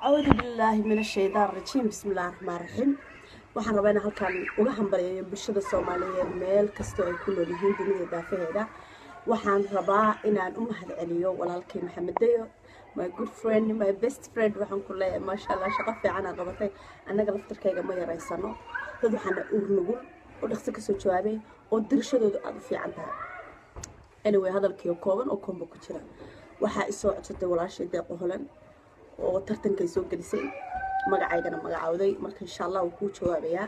Acuudu billaahi min ashaytaan rajiim. Bismi illahi raxmaan raxiim. Waxaan rabaa inaan halkan uga hambalyeeyo bulshada Soomaaliyeed meel kastoo ay ku nool yihiin dunida daafaheeda. Waxaan rabaa inaan u mahadceliyo walaalkay Maxamed Dayo, my good friend, my best friend. Waxaan ku leeyahay, maasha Allah, shaqo fiican aa qabatay. Annaga laftarkayga ma yaraysano dad waxaana uur nugul oo dhaqso kasoo jawaabay oo dirashadoodu aada u fiican tahay. Anyway, hadalkii kooban oo koomba ku jira, waxaa isoo codsatay walaashay Deeqo Holan oo tartankay soo gelisay, magacaygana magacawday. Marka insha Allah wuu kuu jawaabayaa.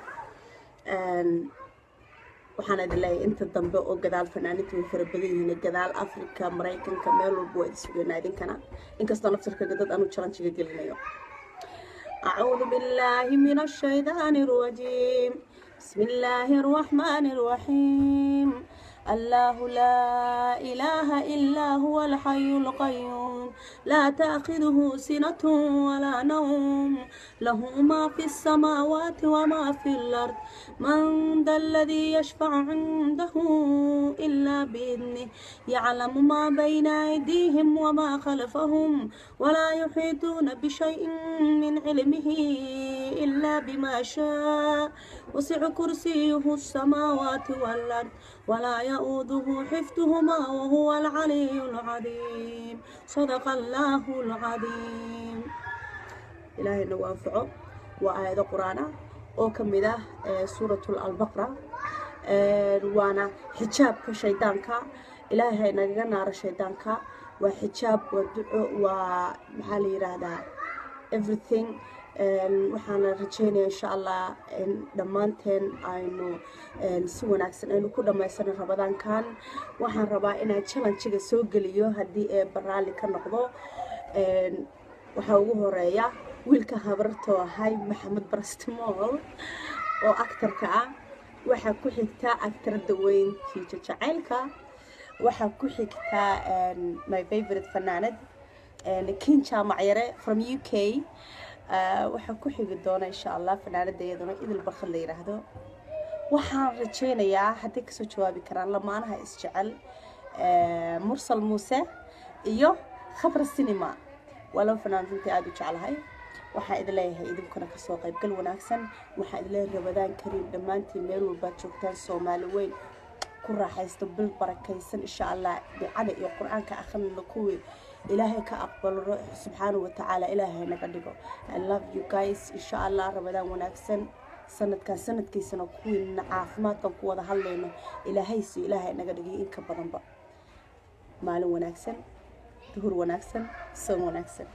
Waxaan idin leeyahay, inta dambe oo gadaal fanaaniinta way fara badan yihiin, gadaal Africa, Maraykanka, meel walba waa idin sugeynaa idinkana, inkastoo naftarkaga dad anu challenge-ga gelinayo. أعوذ بالله من الشيطان الرجيم. بسم الله الرحمن الرحيم. الله لا إله إلا هو الحي القيوم، لا تأخذه سنة ولا نوم، له ما في السماوات وما في الأرض، من ذا الذي يشفع عنده إلا بإذنه، يعلم ما بين أيديهم وما خلفهم، ولا يحيطون بشيء من علمه إلا بما شاء، وسع كرسيه السماوات والأرض، ولا يؤوده حفظهما، وهو العلي العظيم. صدق الله العظيم. Ilaahay nagu anfaco. Waa aayado Qur-aan ah oo ka mid ah Suuratul Albaqra, waana xijaabka shaydaanka. Ilaahay nagaga naaro shaydaanka. Waa xijaab, waa duco, waa maxaa la yiraahdaa, everything. Waxaana rajeynaya insha Allah in dhammaanteen aynu si wanaagsan aynu ku dhammaysano Ramadaankan. Waxaan rabaa inaan challenge-ga soo geliyo haddii ee baraalli ka noqdo. Waxaa ugu horeeya wiilka habartoo ahay, Maxamed Barastimool, oo actor-ka ah. Waxaa ku xigtaa actor-ada weyn, Jiijo Jacaylka. Waxaa ku xigtaa my favorite fanaanad, Kin Jaamac Yare from UK. Waxaa ku xigi doona insha Allah fanaanada iyaduna Idil Barkhad la yiraahdo. Waxaan rajeynayaa hadday kasoo jawaabi karaan lamaanaha isjecel, Mursal Muuse iyo Khadra Cinema. Waa laba fanaan runtii aada u jeclahay. Waxaan idin leeyahay, idinkuna kasoo qaybgal wanaagsan. Waxaan idin leeyahay Ramadaan kariim dhammaantiin meel walbaad joogtaan. Soomaali weyn ku raaxaysto bil barakaysan insha Allah. Ducada iyo Qur-aanka akrinana kuwii Ilaahay ka aqbalo subxaanahu watacaala Ilaahay naga dhigo. I love you guys. Insha Allah Ramadaan wanaagsan. Sanadkan sanadkiisana kuwiina caafimaadkan ku wada hadlayno Ilaahay si Ilaahay naga dhigay in ka badanba. Maalin wanaagsan, duhur wanaagsan, soon wanaagsan.